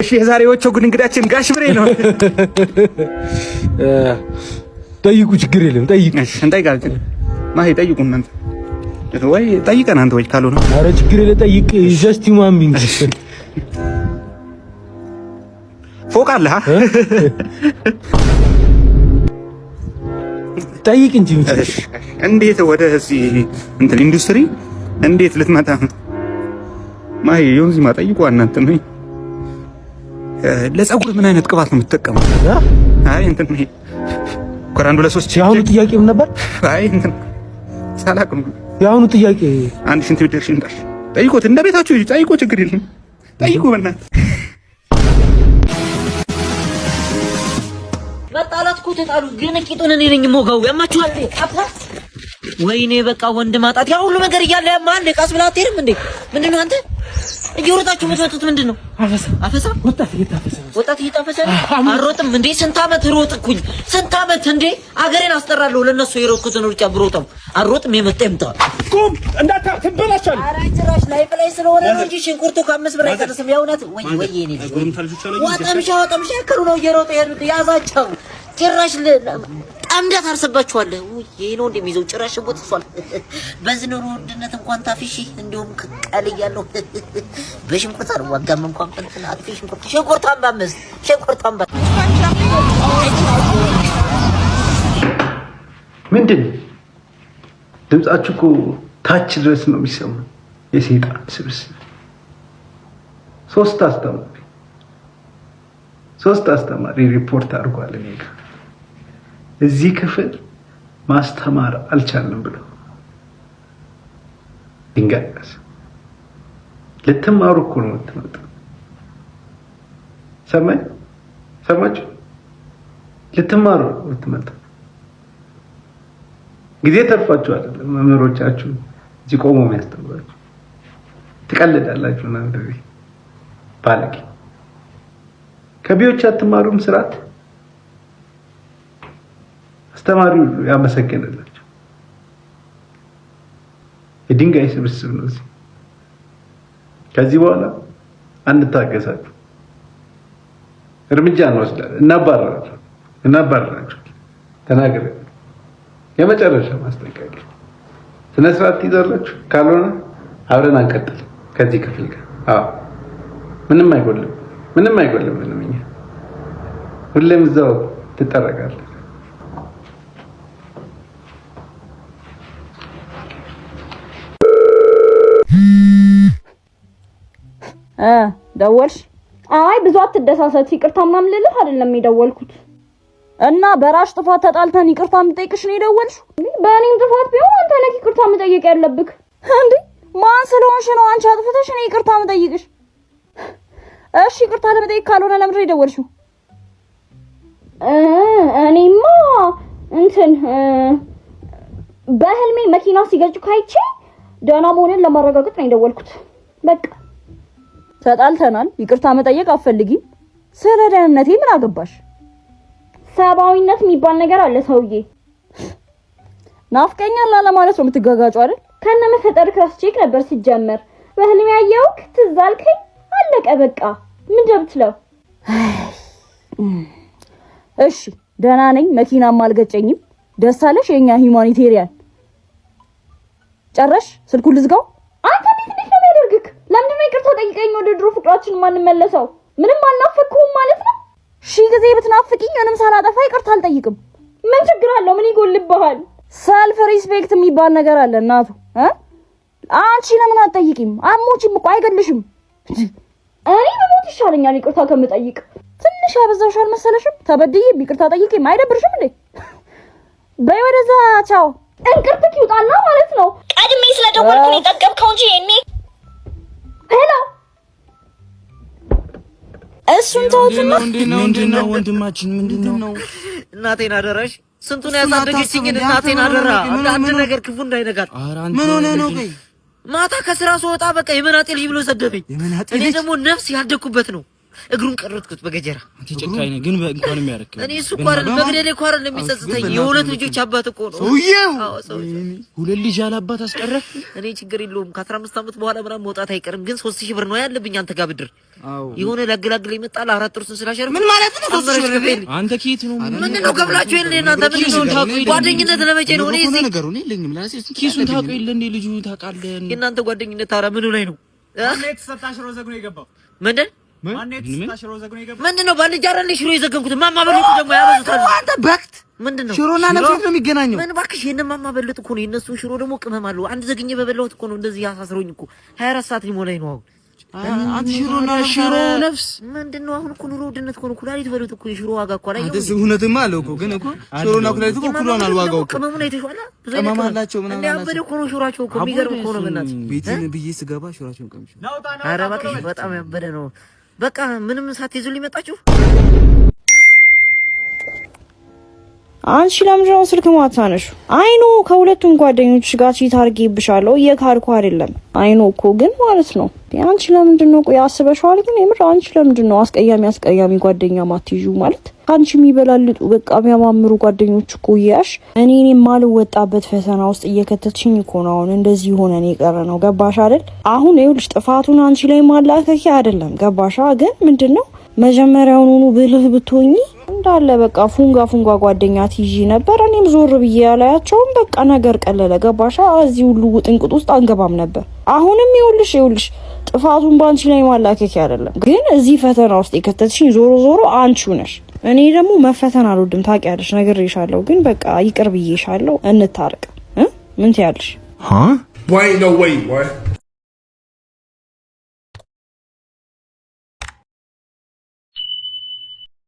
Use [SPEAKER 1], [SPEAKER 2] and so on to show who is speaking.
[SPEAKER 1] እሺ፣ የዛሬዎቹ ጉድ እንግዳችን ጋሽ ብሬ ነው።
[SPEAKER 2] ጠይቁ፣ ችግር የለም ጠይቁ።
[SPEAKER 1] እሺ፣ እንጠይቃለን። ማሂ ጠይቁ እናንተ ወይ ጠይቀን አንተ ወይ ካልሆነ
[SPEAKER 2] ኧረ ችግር የለም ጠይቅ። Just human being።
[SPEAKER 1] ፎቅ አለ።
[SPEAKER 2] ጠይቅ እንጂ።
[SPEAKER 1] እንዴት ወደዚህ እንትን ኢንዱስትሪ እንዴት ልትመጣ? ማሂ ዮንዚማ ጠይቁ እናንተ ነው። ለፀጉር ምን አይነት ቅባት ነው የምትጠቀመው? አይ እንትን ከአንድ ሁለት ሶስት።
[SPEAKER 2] የአሁኑ ጥያቄ ምን ነበር?
[SPEAKER 1] አይ እንትን ሳላቅ ነው።
[SPEAKER 2] የአሁኑ ጥያቄ
[SPEAKER 1] አንድ ሽንት ቤት ደርሼ እንጣሽ። ጠይቁት፣ እንደ ቤታችሁ ጠይቁ፣ ችግር የለም ጠይቁ። በእናትህ።
[SPEAKER 3] መጣላት እኮ ተጣሉ፣ ግን ቂጡን እኔ ነኝ የምወጋው። ያማችኋል? አባ ወይኔ፣ በቃ ወንድ ማጣት ያ ሁሉ ነገር እያለ ያማል። ቀስ ብለህ አትሄድም እንዴ? ምንድን ነው አንተ እየሮጣችሁ የምትመጡት ምንድን ነው? አፈሳ አፈሳ፣
[SPEAKER 2] ወጣት እየታፈሰ ነው።
[SPEAKER 3] ወጣት እየታፈሰ ነው። አልሮጥም እንዴ? ስንት ዓመት ሮጥኩኝ። ስንት ዓመት እንዴ? አገሬን አስጠራለሁ። ለነሱ የሮጥኩትን ሩጫ ብሮጠው አልሮጥም። የመጣ ይምጣ።
[SPEAKER 1] ቁም እንዳታ ትበላሻለህ።
[SPEAKER 3] ኧረ ጭራሽ ላይፍ ላይ ስለሆነ ነው እንጂ ሽንኩርቱ ከ5 ብር አይቀንስም። የእውነት ወይ ወይ የኔ ልጅ ወጠምሻ ወጠምሻ ያከሉ ነው እየሮጡ የሄዱት። ያዛቸው ጭራሽ ጠምደህ ታርስባችኋለህ። ይሄ ነው እንደሚይዘው ጭራሽ ሽንኩርት እሷል። በዚህ ኑሮ ውድነት እንኳን ታፊሺ እንዲሁም ቀል እያለሁ በሽንኩርት አልዋጋም። እንኳን ፍልፍል አጥፊ ሽንኩርት ሽንኩርቷን በአምስት ሽንኩርቷን
[SPEAKER 4] ምንድን ድምጻችሁ እኮ ታች ድረስ ነው የሚሰማው። የሰይጣን ስብስብ። ሶስት አስተማሪ ሪፖርት አድርጓል እኔ ጋር እዚህ ክፍል ማስተማር አልቻልንም ብለው። ድንጋይ ልትማሩ እኮ ነው የምትመጡ። ሰማኝ ሰማችሁ? ልትማሩ ነው የምትመጡ። ጊዜ ተርፏችሁ አይደለም መምህሮቻችሁ እዚህ ቆሞ የሚያስተምሯችሁ። ትቀልዳላችሁ እናንተ እዚህ ባለጌ። ከ B ዎች አትማሩም። ስርዓት አስተማሪው ያመሰግንላቸው። የድንጋይ ስብስብ ነው እዚህ። ከዚህ በኋላ አንታገሳችሁ፣ እርምጃ እንወስዳለን፣ እናባረራቸው እናባረራቸው። ተናግሬ የመጨረሻ ማስጠንቀቂያ፣ ስነ ስርዓት ትይዛላችሁ፣ ካልሆነ አብረን አንቀጥል ከዚህ ክፍል ጋር። አዎ ምንም አይጎልም፣ ምንም አይጎልም። ምንም እኛ ሁሌም እዛው ትጠረጋለህ።
[SPEAKER 5] ደወልሽ? አይ ብዙ አትደሳሰት፣ ይቅርታ ምናምን ልልህ አይደለም የደወልኩት። እና በራሽ ጥፋት ተጣልተን ይቅርታ የምጠይቅሽ ነው የደወልሽው? በእኔም ጥፋት ቢሆን አንተ ነህ ይቅርታ መጠየቅ ያለብክ። እንዴ ማን ስለሆንሽ ነው አንቺ አጥፍተሽ እኔ ይቅርታ የምጠይቅሽ? እሺ ይቅርታ ለመጠየቅ ካልሆነ ለምንድን ነው የደወልሽው? እኔማ እንትን በህልሜ መኪና ሲገጭ ካይቼ ደህና መሆንን ለማረጋገጥ ነው የደወልኩት። በቃ ተጣልተናል፣ ይቅርታ መጠየቅ አትፈልጊም። ስለ ደህንነቴ ምን አገባሽ? ሰብአዊነት የሚባል ነገር አለ ሰውዬ። ናፍቀኛል ላለማለት ነው የምትጋጋጩ አይደል? ከነ መፈጠር cross check ነበር ሲጀመር። በህልሜ ያየውክ ትዝ አልከኝ፣ አለቀ በቃ። ምን ደብትለው? እሺ ደህና ነኝ፣ መኪናም አልገጨኝም። ደስ አለሽ የኛ humanitarian። ጨረሽ? ስልኩን ልዝጋው? አንተ እንዴት እንዴት ነው የሚያደርግክ? ለምንድን ነው ይቅርታ ጠይቀኝ ወደ ድሮ ፍቅራችን የማንመለሰው? ምንም አልናፈቅኩም ማለት ነው? ሺህ ጊዜ ብትናፍቂኝ ምንም ሳላጠፋ ይቅርታ አልጠይቅም። ምን ችግር አለው? ምን ይጎልብሃል? Self respect የሚባል ነገር አለ እናቱ እ አንቺ ለምን አትጠይቂም? አሞችም እኮ አይገልሽም። እኔ በሞት ይሻለኛል ይቅርታ ከምጠይቅ። ትንሽ ያበዛሽ አልመሰለሽም? ተበድዬ ይቅርታ ጠይቂም አይደብርሽም እንዴ? በይ ወደዛ ቻው። እንቅርትክ ይውጣና ማለት ነው። ቀድሜ ስለደወልኩ ነው የጠገብከው እንጂ እኔ hello እሱን ተውትና
[SPEAKER 6] ምንድነው ወንድማችን? ምንድነው?
[SPEAKER 3] እናቴን አደራሽ። ስንቱን ያሳደገችኝን እናቴን አደራ። አንድ ነገር ክፉ እንዳይነካት።
[SPEAKER 6] ምን ሆነ ነው? ቆይ።
[SPEAKER 3] ማታ ከስራ ስወጣ በቃ የመናጤ ልጅ ብሎ ሰደበኝ።
[SPEAKER 6] የመናጤ
[SPEAKER 3] እኔ
[SPEAKER 6] ልጅ?
[SPEAKER 3] ደግሞ ነፍስ ያደግኩበት ነው። እግሩን ቀረጥኩት በገጀራ።
[SPEAKER 6] አንተ ጨካኝ ነህ ግን እንኳንም ያረከው።
[SPEAKER 3] እኔ እሱ እኮ አይደለም መግደሌ እኮ አይደለም የሚጸጽተኝ፣ የሁለት ልጆች አባት እኮ ነው
[SPEAKER 6] ሰውዬው።
[SPEAKER 3] አዎ ሰውዬው።
[SPEAKER 6] ሁለት ልጅ ያለ አባት አስቀረ።
[SPEAKER 3] እኔ ችግር የለውም፣ ከ15 ዓመት በኋላ ምናምን መውጣት አይቀርም። ግን 3000 ብር ነው ያለብኝ አንተ ጋር ብድር። የሆነ ላገላግል ይመጣል አራት ጥርሱን ስላሸርኩ
[SPEAKER 6] ምን ማለት ነው? 3000 ብር አንተ ከየት ነው?
[SPEAKER 3] ምንድን ነው ከብላችሁ የለ እናንተ ምንድን ነው ጓደኝነት ለመቼ ነው? እኔ እዚህ
[SPEAKER 6] ነገሩ እኔ የለኝም ለራሴ ኪሱን ታውቀው የለ እንዴ ልጁ ታውቃለህ።
[SPEAKER 3] የእናንተ ጓደኝነት ታዲያ ምኑ ላይ ነው? ምንድን ምንድን ነው ባልጃ አይደል ሽሮ የዘገንኩት? ማማ በለጡ ደግሞ ያበዙታል።
[SPEAKER 6] አንተ በክት
[SPEAKER 3] ምንድን ነው
[SPEAKER 6] ሽሮና ነፍስ ነው የሚገናኘው?
[SPEAKER 3] ምን እባክሽ፣ የእነ ማማ በለጡ እኮ ነው። የእነሱ ሽሮ ደግሞ ቅመም አለው። አንድ ዘግኜ በበላሁት እኮ ነው እንደዚህ ያሳስሮኝ እኮ 24 ሰዓት ሊሞላኝ ነው አሁን።
[SPEAKER 6] አንተ ሽሮና ሽሮ ነፍስ
[SPEAKER 3] ምንድን ነው አሁን እኮ ኑሮ ውድነት እኮ ነው። ኩላሊት በሉት እኮ የሽሮ ዋጋ እኮ አላየሁም።
[SPEAKER 6] አንተ እውነትማ አለው እኮ ግን እኮ ሽሮና ኩላሊት እኮ እኩል ሆኗል ዋጋው እኮ።
[SPEAKER 3] ቅመሙን አይተሽዋል? ብዙ አይነት
[SPEAKER 6] ቅመም አላቸው ምናምን
[SPEAKER 3] እንደ ያበደ እኮ ነው ሽሯቸው እኮ የሚገርም እኮ ነው። በእናትህ
[SPEAKER 6] ቤቴን ብዬ ስገባ ሽሯቸውን ቀምሼ።
[SPEAKER 3] ኧረ እባክሽ በጣም ያበደ ነው። በቃ ምንም ሳትይዙልኝ መጣችሁ።
[SPEAKER 5] አንቺ ለምንድን ነው ስልክ ማታነሺው? I know ከሁለቱም ጓደኞች ጋር cheat አድርጌብሻለሁ፣ እየካድኩ አይደለም። I know እኮ ግን ማለት ነው አንቺ ለምንድን ነው ቆይ አስበሽዋል? ግን የምር አንቺ ለምንድን ነው አስቀያሚ አስቀያሚ ጓደኛ ማትይዙ? ማለት ከአንቺ የሚበላልጡ በቃ የሚያማምሩ ጓደኞች እኮ እያያሽ እኔን የማልወጣበት ፈተና ውስጥ እየከተትሽኝ እኮ ነው። አሁን እንደዚህ ሆነን የቀረ ነው። ገባሽ አይደል? አሁን ይኸውልሽ ጥፋቱን አንቺ ላይ ማላከኪ አይደለም። ገባሻ? ግን ምንድን ነው መጀመሪያውኑ ብልህ ብትሆኚ እንዳለ በቃ ፉንጋ ፉንጋ ጓደኛ ትይዢ ነበር። እኔም ዞር ብዬ ያላያቸውም በቃ ነገር ቀለለ። ገባሻ? እዚህ ሁሉ ውጥንቅጥ ውስጥ አንገባም ነበር። አሁንም ይኸውልሽ ይኸውልሽ ጥፋቱን በአንቺ ላይ ማላከክ አይደለም፣ ግን እዚህ ፈተና ውስጥ የከተትሽኝ ዞሮ ዞሮ አንቺው ነሽ። እኔ ደግሞ መፈተን አልወድም ታውቂያለሽ፣ ነግሬሻለሁ። ግን በቃ ይቅር ብዬሻለሁ፣ እንታረቅ። ምን ትያለሽ?
[SPEAKER 7] Boy, ain't no way, boy.